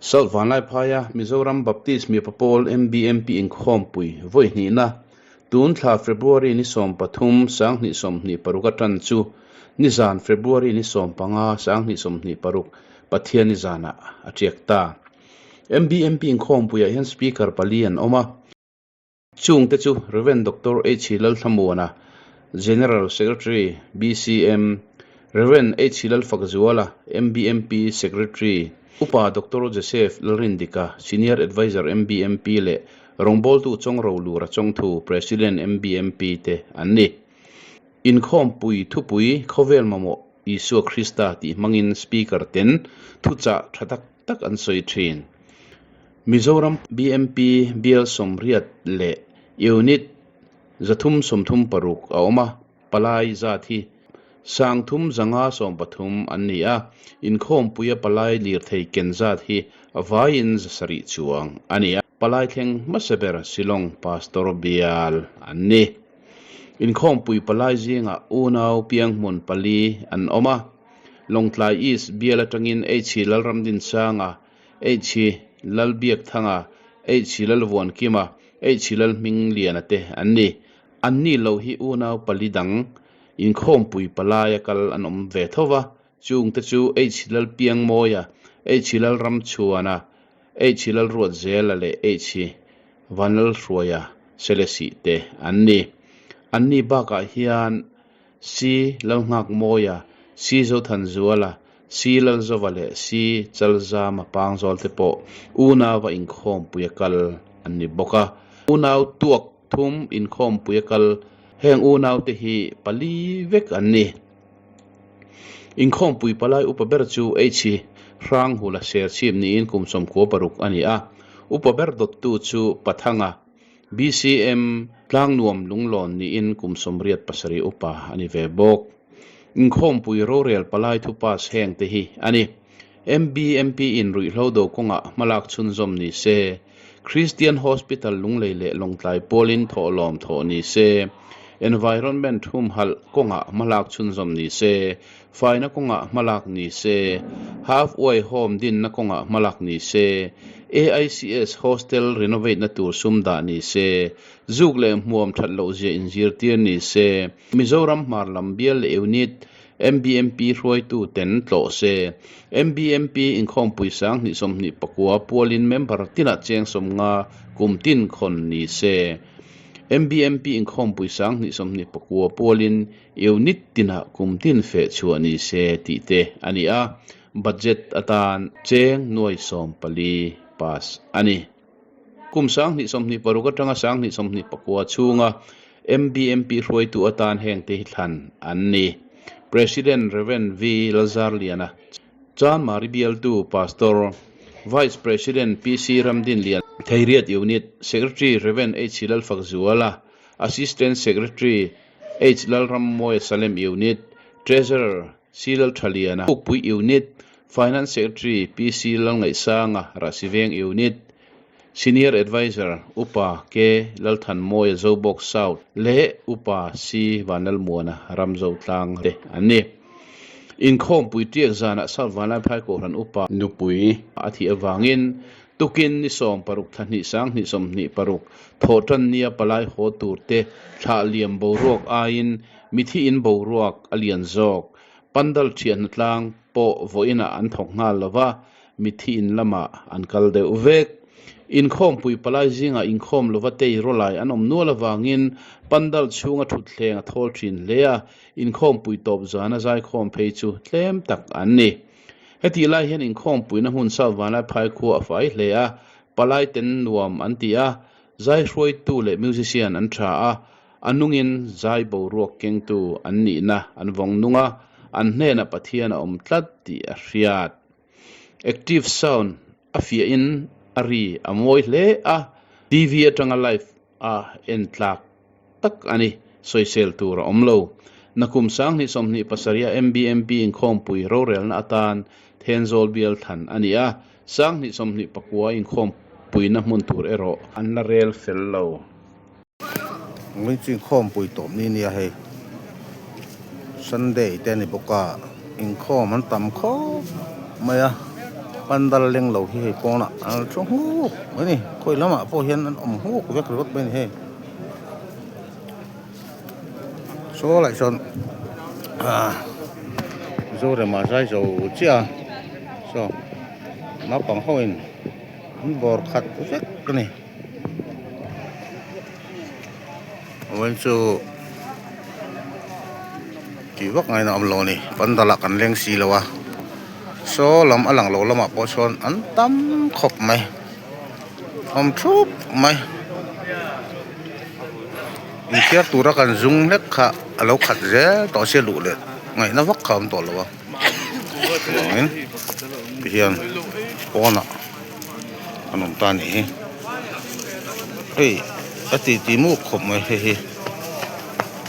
South Vanlaiphaia Mizoram Baptist Mipa Pawl, MBMP, inkhawmpui vawi hnihna tun thla February ni 13 2026 a tan chu nizan February ni 15 2026 Pathian nizanah a tiak ta. MBMP inkhawmpuiah hian Speaker pali an awm a. Chungte chu Rev. Doctor H. Lalthlamuana, General Secretary, BCM, Rev. H. Lalfakzuala, MBMP Secretary, Upa Doctor Joseph Lalrindika, Senior Adviser MBMP leh rawngbawltu Chawngro Lura Chawngthu, President MBMP te an ni. Inkhawmpui thupui Khawvel mamawh Isua Krista tih hmangin Speaker ten thuchah tha tak tak an sawi thin. Mizoram BMP bial 80 leh unit 336 a awm a, palai zat hi 3513 an ni a, inkhawmpuia palai lirthei ken zat hi a vaiin 700 chuang a ni a, palai thleng hmasa ber Shillong Pastor bial an ni. Inkhawmpui palai zingah unau pianghmun pali an awm a. Lawngtlai East bial atangin H Lalramdinsanga, H Lalbiakthanga, H Lalvuankima, H Lalhmingliana te an ni. Anni lo hi unau pali dang inkhawmpui palaia kal an awm ve tho va, chungte chu H Lalpiangmawia, H Lalramchhuana, H Lalruatzela leh H Vanlalhruaia Selesih te an ni. Anni bakah hian C. Lalnghakmawia, C. Zothanzuala, C. Lalzova leh C. Chalzama Pangzawl te pawh unauva inkhawmpui a kal an ni bawk a. Unau tuak thum inkhawmpui a kal heng unaute hi pali vek an ni. Inkhawmpui palai upa ber chu H. Hranghula Serchhip niin kum 96 a ni a. Upa ber dawttu chu Pathanga, BCM Tlangnuam Lunglawn niin kum 87 upa a ni ve bawk. Inkhawmpui rorel palai thu pass heng te hi a ni. MBMP in ruihhlo do kawngah hmalak chhunzawm ni se, Christian Hospital Lunglei leh Lawngtlai pawlin thawhlawm thawh ni se, Environment humhalh kawngah hmalak chhunzawm ni se, Faina kawngah hmalak ni se, Half Way Home dinna kawngah hmalak ni se, AICS Hostel renovate na tur sum dah ni se, zuk leh hmuam that loh zia inzirtir ni se, Mizoram hmar lam bial leh unit MBMP hruaitu ten tlawh se, MBMP inkhawmpui 2029 pualin member tinah cheng 50 kum tin khawn ni se, MBMP inkhawmpui 2029 pualin Unit tinah kum tin feh chhuah ni se tih te a ni a, budget atan cheng nuai 14 pass a ni. Kum 2026 atanga 2029 chhunga MBMP hruaitu atan heng te hi thlan an ni. President Rev. V. Lalzarliana, Chanmari bialtu Pastor, Vice President PC Ramdinlian, Theiriat Unit Secretary Rev. H. Lalfakzuala, Assistant Secretary H. Lalrammawia Salem Unit, Treasurer C. Lalthaliana, Pukpui Unit, Finance Secretary PC. Lalngaihsanga, Rahsiveng Unit, Senior Adviser Upa K. Lalthanmawia Zobawk South leh Upa C. Vanlalmuana Ramzotlang te an ni. Inkhawmpui tiak zanah South Vanlaiphai Kohhran Upa nupui a thih avangin Tukin ni 16 thla hnih 2026 thawhtan nia palai haw tur te thlah liam boruak aiin mithi in boruak a lian zawk. Pandal thianna tlang pawh vawiinah an thawk nghal lo va, mithi in lamah an kal deuh vek. Inkhawmpui palai zingah inkhawm lova tei rawlai an awm nual avangin pandal chhunga thutthleng a thawl thin hle a, inkhawmpui tawp zana zaikhawm phei chu tlem tak an ni. Hetih lai hian inkhawmpuina hmun South Vanlaiphai khua a fai hle a, palai ten nuam an ti a, zai hruaitu leh musician an tha a, a nungin zai boruak kengtu an nihna an vawng nung a, an hnenah Pathian a awm tlat tih a hriat. Active sound a fiahin a ri a mawi hle a, TV atanga live a en tlak tak a ni, sawisel tur a awm lo. Nakum 2027 a MBMP inkhawmpui rorelna atan Thenzawl bial thlan a ni a, 2029 inkhawmpuina hmun tur erawh an la rel fel lo. Ngawih chu inkhawmpui tawp ni nia hei Sunday te a ni bawk a, inkhawm an tam khawp mai a. Pandal leng lo hi hei pawnah an lo thu nghuk mai a ni khawi lamah pawh hian an awm nghuk vek ringawt mai a ni hei saw lai sawn ah Zorema zai zo chiah a saw naupang ho in an bawr khat vek a ni. Vawiin chu tih vak ngaina awm lo a ni pandal ah kan leng si lo a saw lam a lang lo lamah pawh chuan an tam khawp mai awm thup mai inthiar tura kan zung hlek kha a lo khat zel tawh sia luh leh ngaihna vak kha a awm tawh lo a chuvangin tihian pawnah an awm ta a nih hi hei a ti ti muk khawp mai hei hi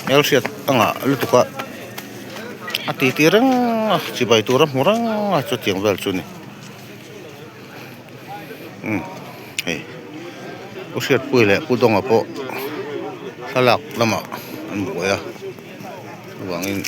hmelhriat a ngah lutuk a a ti ti reng a chibai tur a hmu reng a chutiang vel chu a ni umm hei pu hriatpuia leh pu dawnga pawh thlalak lamah an buai a chuvangin.